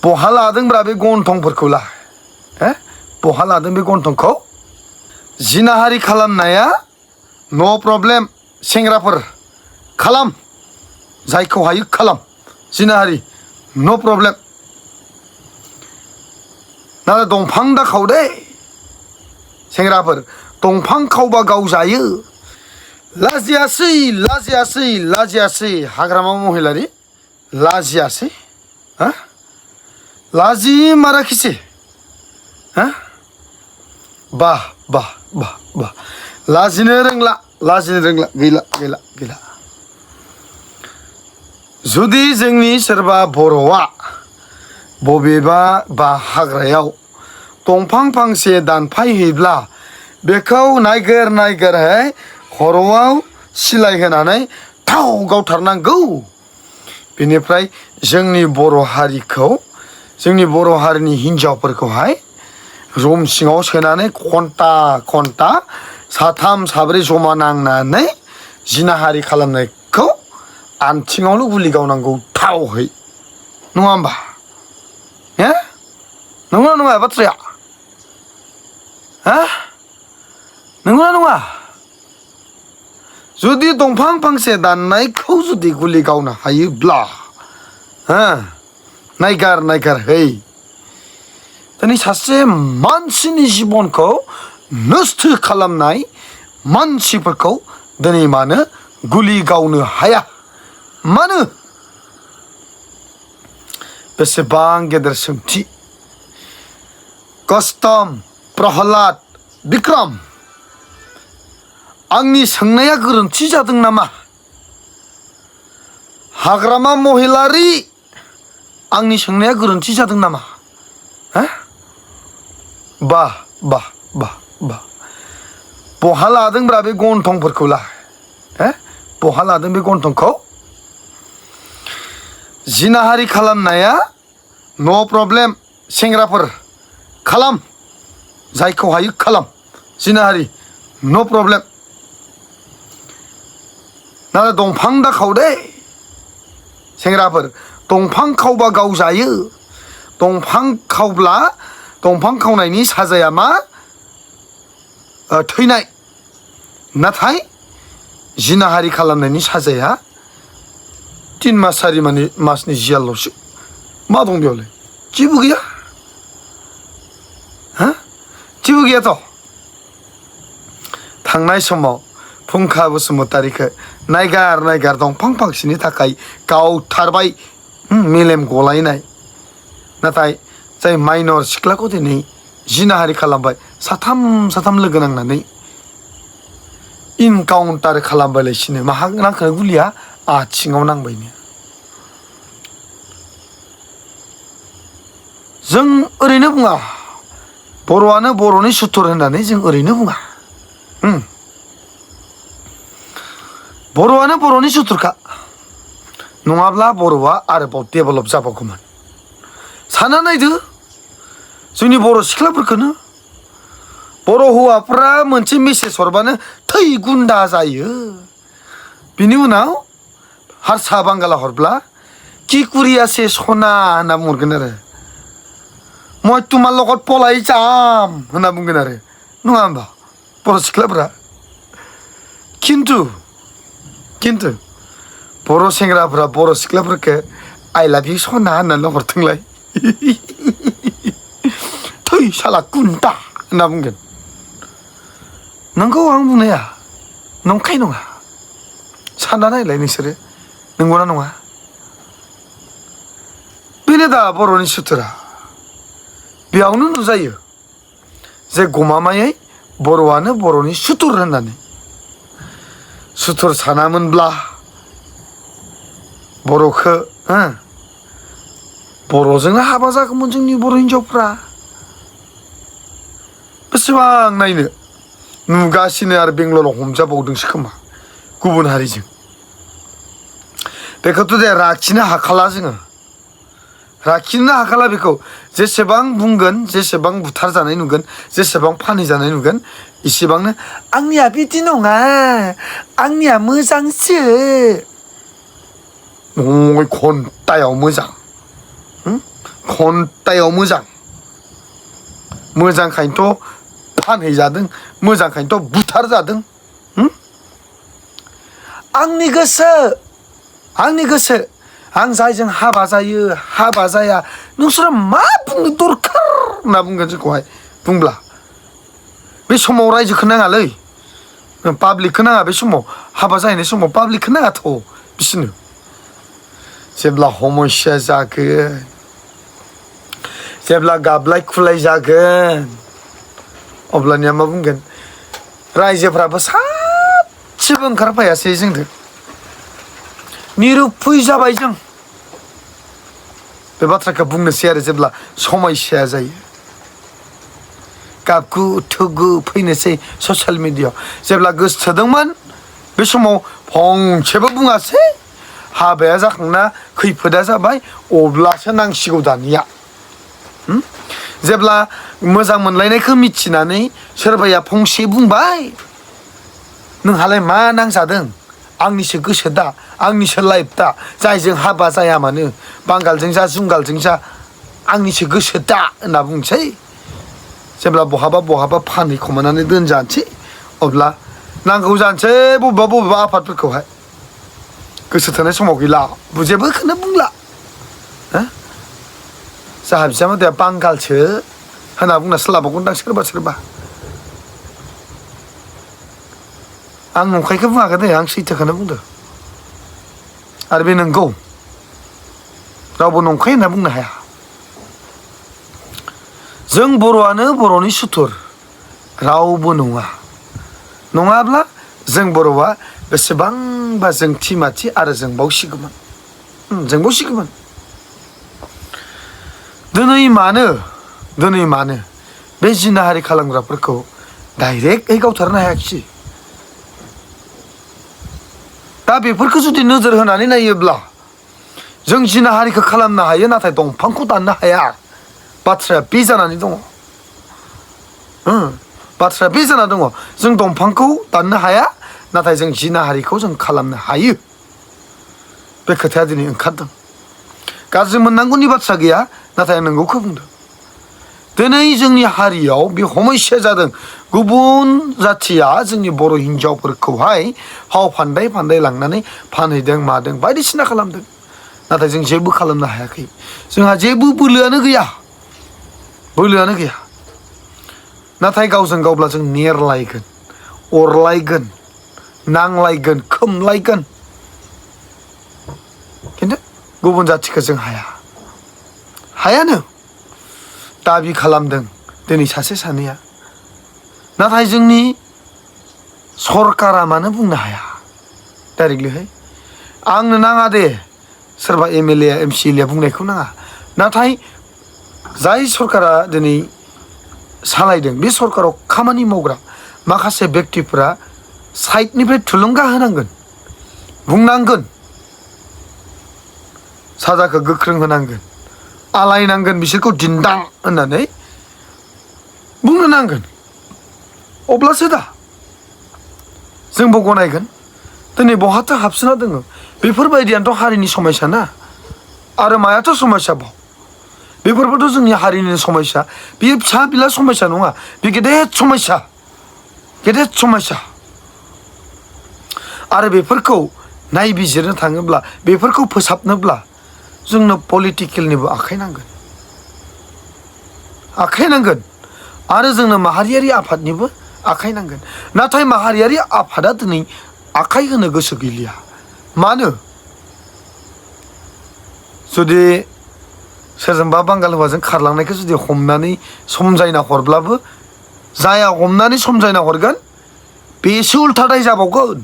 बहा लादोंब्रा बे गन्थंफोरखौलाय बहा लादों बे गन्थंखौ जिनाहारि खालामनाया नो प्रब्लेम सेंग्राफोर खालाम जायखौ हायो खालाम जिनाहारि नो प्रब्लेम नाथाय दंफां दा खाव दे सेंग्राफोर दंफां खावबा गावजायो लाजियासै लाजियासै लाजियासै हाग्रामा महिलारि लाजियासै लाजि माराखिसै बाह बाह बाह बाह लाजिनो रोंला गैला गैला गैला जुदि जोंनि सोरबा बर'आ बबेबा हाग्रायाव दंफां फांसे दानफायहैब्ला बेखौ नायगोरहाय खर'आव सिलाय होनानै थाव गावथारनांगौ बेनिफ्राय जोंनि बर' हारिखौ जोंनि बर' हारिनि हिन्जावफोरखौहाय रुम सिङाव सोनानै घन्टा साथाम साब्रै जमा नांनानै जिनाहारि खालामनायखौ आथिङावनो गुलि गावनांगौ थावहै नङा होमबा नंगौना नङा बाथ्राया नंगौना नङा जुदि दंफां फांसे दाननायखौ जुदि गुलि गावनो हायोब्ला नायगारहै दिनै सासे मानसिनि जिबनखौ नस्थ' खालामनाय मानसिफोरखौ दिनै मानो गुलि गावनो हाया मानो बेसेबां गेदेर सोंथि कस्तम प्रहलाद बिक्रम आंनि सोंनाया गोरोन्थि जादों नामा हाग्रामा महिलारि आंनि सोंनाया गोरोन्थि जादों नामा बाह बाह बाह बाह बहा लादोंब्रा बे गन्थंफोरखौलाय बहा लादों बे गन्थंखौ जिनाहारि खालामनाया नो प्रब्लेम सेंग्राफोर खालाम जायखौ हायो खालाम जिनाहारि नो प्रब्लेम नाथाय दंफां दा खाव दे सेंग्राफोर दंफां खावबा गावजायो दंफां खावब्ला दंफां खावनायनि साजाया मा थैनाय नाथाय जिनाहारि खालामनायनि साजाया 3 मास 4 मासनि जियाल'सो मा दं बेयावलाय जेबो गैया जेबो गैयाथ' थांनाय समाव फुंखा बसुमतारीखौ नायगार दंफां फांसेनि थाखाय गावथारबाय मेलेम गलायनाय नाथाय जाय माइनर सिख्लाखौ दिनै जिनाहारि खालामबाय साथाम लोगो नांनानै इनकाउन्टार खालामबायलायसिनो माहा नांखो गुलिया आथिङाव नांबायनो जों ओरैनो बुङा बर'आनो बर'नि सुथुर होननानै जों ओरैनो बुङा बर'आनो बर'नि सुथुरखा नङाब्ला बर'आ आरोबाव डेभेलप जाबावगौमोन सानना नायदो जोंनि बर' सिख्लाफोरखौनो बर' हौवाफ्रा मोनसे मेसेज हरबानो थै गुन्दा जायो बिनि उनाव हारसा बांगाला हरब्ला कि कुरियासे सना होनना बुंहरगोन आरो मैं तुमार লগত पলাই जाम होनना बुंगोन आरो नङा होमबा बर' सिख्लाफ्रा खिन्थु बर' सेंग्राफ्रा बर' सिख्लाफोरखौ आइ लाभ इउ सना होननानै हरथोंलाय थै साला गुन्दा होनना बुंगोन नंगौ आं बुंनाया नंखाय नङा सानना नायलाय नोंसोरो नंगौना नङा बेनो दा बर'नि सुथुरा बेयावनो नुजायो जे गमामायै बर'आनो बर'नि सुथुर होननानै सुथुर सानामोनब्ला बर'खौ बर'जोंनो हाबा जागौमोन जोंनि बर' हिन्जावफ्रा बेसेबां नायनो नुगासिनो आरो बेंगलराव हमजाबावदोंसो खोमा गुबुन हारिजों बेखौथ' दे लाखिनो हाखाला जोङो लाखिनो हाखाला बेखौ जेसेबां बुंगोन जेसेबां बुथारजानाय नुगोन जेसेबां फानहैजानाय नुगोन इसेबांनो आंनिया बिदि नङा आंनिया मोजांसो नय घन्टायाव मोजां घन्टायाव मोजांखायनोथ' फानहैजादों मोजांखायनोथ' बुथारजादों आंनि गोसो आं जायजों हाबा जायो हाबा जाया नोंसोरा मा बुंनो दरखार होनना बुंगोन जोंखौहाय बुंब्ला बे समाव रायजोखौ नाङालै पाब्लिकखौ नाङा बे समाव हाबा जाहैनाय समाव पाब्लिकखौ नाङाथ' बिसोरनो जेब्ला समस्या जागोन जेब्ला गाबलाय खुलाय जागोन अब्लानिया मा बुंगोन रायजोफ्राबो सासेबो ओंखारफायासै जोंजों निरुफै जाबाय जों बे बाथ्राखौ बुंनोसै आरो जेब्ला समस्या जायो गाबगु थुगु फैनोसै ससियेल मिडियायाव जेब्ला गोसो थोदोंमोन बे समाव फंसेबो बुङासै हाबाया जाखांना खैफोदा जाबाय अब्लासो नांसिगौ दानिया जेब्ला मोजां मोनलायनायखौ मिथिनानै सोरबाया फंसे बुंबाय नोंहालाय मा नांजादों आंनिसो गोसो दा आंनिसो लाइफ दा जायजों हाबा जाया मानो बांगालजों जा जुंगालजों जा आंनिसो गोसो दा होनना बुंसै जेब्ला बहाबा फानहैखोमानानै दोनजानोसै अब्ला नांगौ जानोसै बबेबा आफादफोरखौहाय गोसो थोनाय समाव गैला जेबोखौनो बुंला जाहा बिजामादैया बांगालसो होनना बुंना सोलाबावगोनदां सोरबा आं नंखायखौ बुङाखै दे आं सैथोखौनो बुंदों आरो बे नंगौ रावबो नंखाय होनना बुंनो हाया जों बर'आनो बर'नि सुथुर रावबो नङाब्ला जों बर'आ बेसेबांबा जोंथि माथि आरो जोंबावसिगौमोन दिनै मानो बे जिनाहारि खालामग्राफोरखौ डाइरेक्टयै गावथारनो हायाखिसै दा बेफोरखौ जुदि नोजोर होनानै नायोब्ला जों जिनाहारिखौ खालामनो हायो नाथाय दंफांखौ दाननो हाया बाथ्राया बे जानानै दङ बाथ्राया बे जाना दङ जों दंफांखौ दाननो हाया नाथाय जों जिनाहारिखौ जों खालामनो हायो बे खोथाया दिनै ओंखारदों गाज्रि मोननांगौनि बाथ्रा गैया नाथाय आं नंगौखौ बुंदों दिनै जोंनि हारियाव बे समस्या जादों गुबुन जाथिया जोंनि बर' हिन्जावफोरखौहाय फाव फान्दाय लांनानै फानहैदों मादों बायदिसिना खालामदों नाथाय जों जेबो खालामनो हायाखै जोंहा जेबो बोलोआनो गैया नाथाय गावजों गावब्ला जों नेरलायगोन अरलायगोन नांलायगोन खोमलायगोन खिन्थु गुबुन जाथिखौ जों हायानो दाबि खालामदों दिनै सासे सानैया नाथाय जोंनि सरकारा मानो बुंनो हाया डाइरेक्टलिहाय आंनो नाङा दे सोरबा एमएलए एमसिएलए बुंनायखौ नाङा नाथाय जाय सरकारा दिनै सालायदों बे सरकाराव खामानि मावग्रा माखासे बेक्तिफोरा साइडनिफ्राय थुलुंगा होनांगोन बुंनांगोन साजाखौ गोख्रों होनांगोन आलायनांगोन बिसोरखौ दिन्दां होननानै बुंनो नांगोन अब्लासो दा जोंबो गनायगोन दिनै बहाथो हाबसोना दङ बेफोरबायदियानोथ' हारिनि समस्या ना आरो मायाथ' समस्या बाव बेफोरबोथ' जोंनि हारिनि समस्या बेयो फिसा बिला समस्या नङा बे गेदेर समस्या आरो बेफोरखौ नायबिजिरनो थाङोब्ला बेफोरखौ फोसाबनोब्ला जोंनो पलिटिकेलनिबो आखाइ नांगोन आरो जोंनो माहारियारि आफादनिबो आखाइ नांगोन नाथाय माहारियारि आफादा दिनै आखाइ होनो गोसो गैलिया मानो जुदि सोरजोंबा बांगाल हौवाजों खारलांनायखौ जुदि हमनानै समजायना हरब्लाबो जाया हमनानै समजायना हरगोन बेसो उल्था दाय जाबावगोन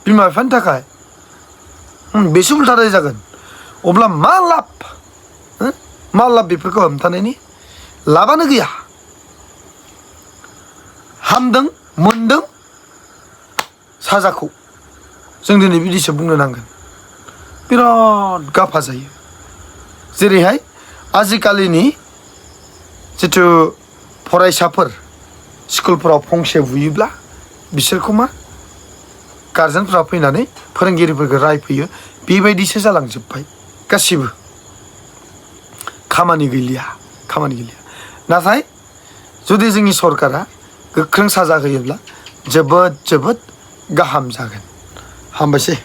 बिमा बिफानि थाखाय बेसो उल्था दाय जागोन अब्ला मा लाब बेफोरखौ हमथानायनि लाबानो गैया हामदों मोनदों साजाखौ जों दिनै बिदिसो बुंनो नांगोन बिराद गाफा जायो जेरैहाय आजिखालिनि जिथु फरायसाफोर स्कुलफोराव फंसे बुयोब्ला बिसोरखौ मा गार्जेनफोरा फैनानै फोरोंगिरिफोरखौ रायफैयो बेबायदिसो जालांजोब्बाय गासिबो खामानि गैलिया नाथाय जुदि जोंनि सरकारा गोख्रों साजा होयोब्ला जोबोद गाहाम जागोन हामबायसै।